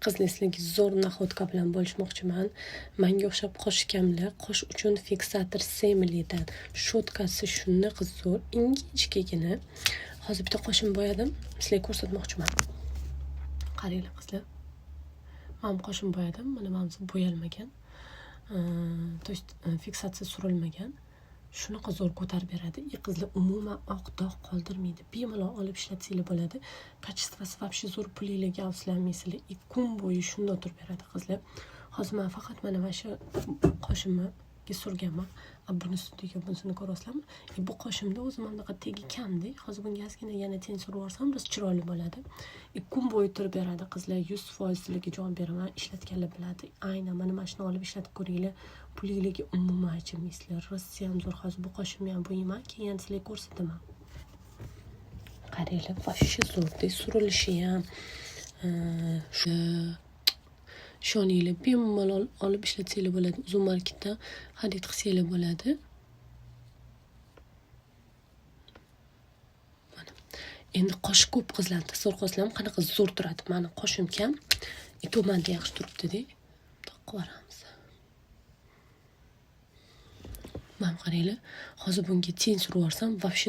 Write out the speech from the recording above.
Qizlar, sizlarga zo'r находка bilan bo'lishmoqchiman. Manga o'xshab qosh kamlar, qosh uchun fiksator Semlidan. Щётка si shunaqa zo'r, ingichkagina. Hozir bitta qoshimni bo'yadim, sizlarga ko'rsatmoqchiman. Qaranglar, qizlar. Men qoshimni bo'yadim, mana bunisi bo'yalmagan. То есть fiksatsiya surilmagan. Shunaqa zo'r ko'tarib beradi. И qizlar, umuman oq dog' qoldirmaydi. Bemalol olib ishlatsanglar bo'ladi. Качество si вообще zo'r, pulinglarga afsuslanmaysizlar. И kun bo'yi shunda o'tirib beradi, qizlar. Hozir men faqat mana shu qoshimga surganman. A bunisi bunisini ko'ryapsizlarmi? И bu qoshimda o'zi mana bunaqa tegi kamda. Hozir bunga ozgina yana тень surib yuborsam, biroz chiroyli bo'ladi. И kun bo'yi turib beradi, qizlar. 100% sizlarga javob beraman. Ishlatganlar biladi. Aynan mana shuni olib ishlatib ko'ringlar. Pulinglarga umuman achinmaysizlar. Rosayam zo'r. Hozir bu qoshimni ham bo'yayman, keyin sizlarga ko'rsataman. Qaranglar, вообще zo'rda, surilishi ham shu ishoninglar, bemalol olib ishlatsanglar bo'ladi. Uzum Marketdan xarid qilsanglar bo'ladi. Mana. Endi qosh ko'p qizlarni tasavvur qilasizlarmi, qanaqa zo'r turadi. Mani qoshim kam, и то manda yaxshi turibdi-da. Bundoq qilib yuboramiz. Mana qaranglar, hozir bunga тень surib yuborsam, вообще